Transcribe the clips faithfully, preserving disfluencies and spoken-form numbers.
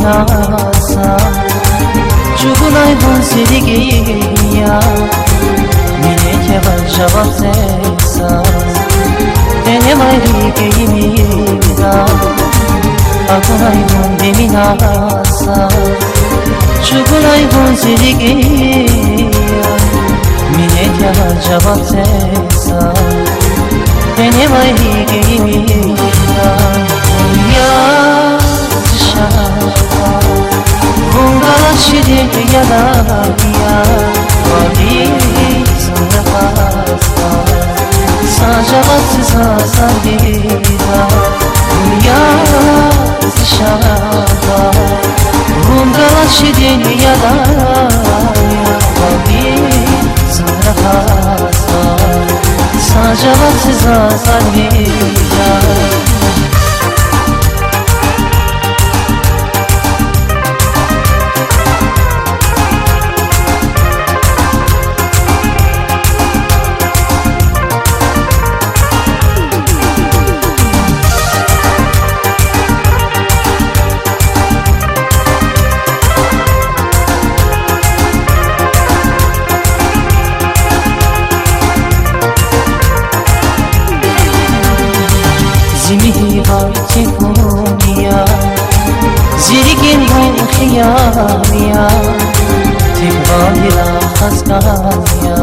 са, чӀугунай вун зи рикӀин я, минет я ваз жаваб це са. Тенемай рикӀ ийимир за, акунай вун демина са, чӀугунай вун зи рикӀин я, минет я ваз жаваб це са. Тенемай рикӀ ийимир за, я зи шагьбаз, вун галаз чи дуьньяда я, ва вири зун рахаз са. Са жаваб це заз, Алирза, я зи шагьбаз, вун галаз чи дуьньяда я, ва вири зун рахаз са. Са жаваб це заз, Алирза. Зи муьгьуьббат тек вун я, зи рикӀин вун хиял я, тек ваз рахаз кӀан я,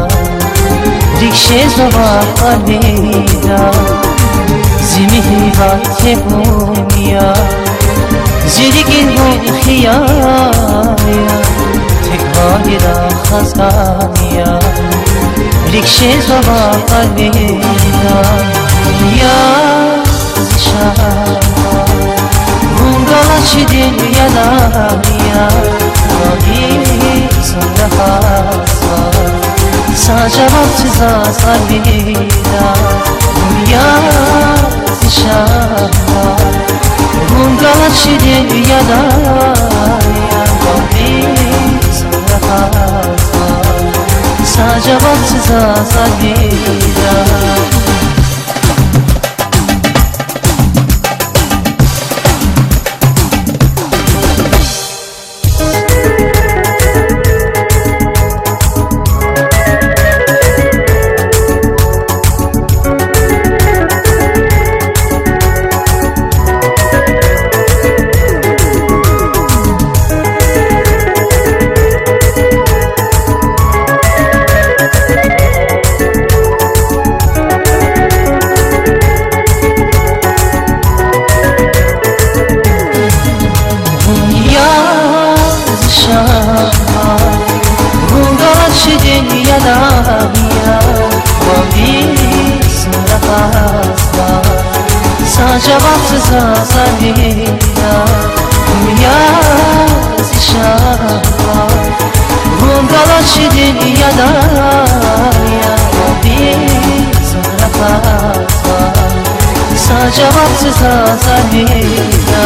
рикӀ жезва вахъ, Алирза. Зи муьгьуьббат тек вун я, зи рикӀин вун хиял я, тек ваз рахаз кӀан я, рикӀ жезва вахъ, Алирза, я зи шагьбаз, вун галаз чи дуьньяда я, ва вири зун рахаз са. Са жаваб це заз, Алирза, я зи шагьбаз, вун галаз чи дуьньяда я, ва вири зун рахаз са. Са жаваб це заз, Алирза. Вун я зи шагьбаз, вун галаз чи дуьньяда я, ва вири зун рахаз са. Са жаваб це заз, Алирза, вун я зи шагьбаз, вун галаз чи дуьньяда я, ва вири зун рахаз са. Са жаваб це заз, Алирза.